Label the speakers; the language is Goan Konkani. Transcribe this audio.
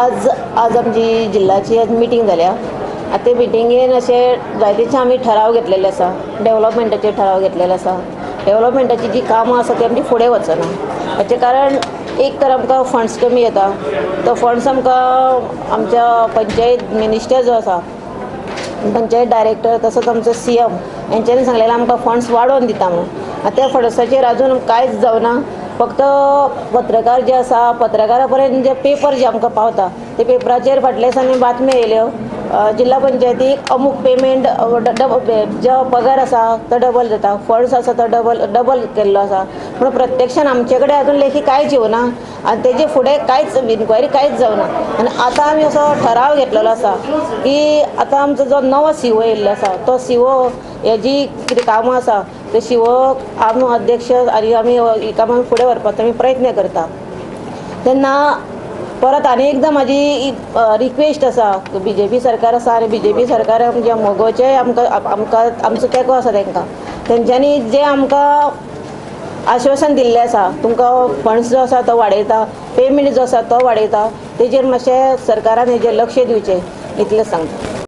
Speaker 1: आज आज आमची जिल्ल्याची आज मिटींग जाल्या. आतां ते मिटिंगेन अशें जायतेचे आमी ठराव घेतलेले आसा, डेवलपमेंटाचे ठराव घेतलेले आसा. डेवलपमेंटाची जी कामां आसा ती आमची फुडें वचना. हाचें कारण एक तर आमकां फंड्स कमी येता, तो फंड्स आमकां आमच्या पंचायत मिनिस्टर जो आसा, पंचायत डायरेक्टर, तसोच आमचो सीएम हेंच्यांनी सांगलेलें आमकां फंड्स वाडोवन दिता म्हणून. आतां त्या फंड्साचेर अजून कांयच जावना. फक्त पत्रकार जे आसा, पत्रकारा पर्यंत जे पेपर जे आमकां पावता ते पेपराचेर फाटल्या दिसांनी बातम्यो येयल्यो, जिल्हा पंचायतीक अमूक पेमेंट जो पगार आसा तो डबल जाता, फंड्स आसा तो डबल डबल केल्लो आसा. पूण प्रत्यक्षान आमचे कडेन अजून लेखी कांयच येवना आनी तेजे फुडें कांयच इन्क्वायरी कांयच जावना. आनी आतां आमी असो ठराव घेतलेलो आसा की आतां आमचो जो नवो सीओ येयल्लो आसा तो सीओ हेजी कितें कामां आसा ते सीओ आमी अध्यक्ष आनी आमी ही कामां फुडें व्हरपाचो आमी प्रयत्न करता. तेन्ना परत आनी एकदां म्हाजी रिक्वेस्ट आसा, बीजेपी सरकार आसा आनी बीजेपी सरकार आमच्या मगोचे आमकां आमकां आमचो तेंको आसा तांकां, तेंच्यांनी जें आमकां आश्वासन दिल्लें आसा तुमकां फंड्स जो आसा तो वाडयता, पेमेंट जो आसा तो वाडयता, तेजेर मातशें सरकारान हेजेर लक्ष दिवचें इतलें सांगता.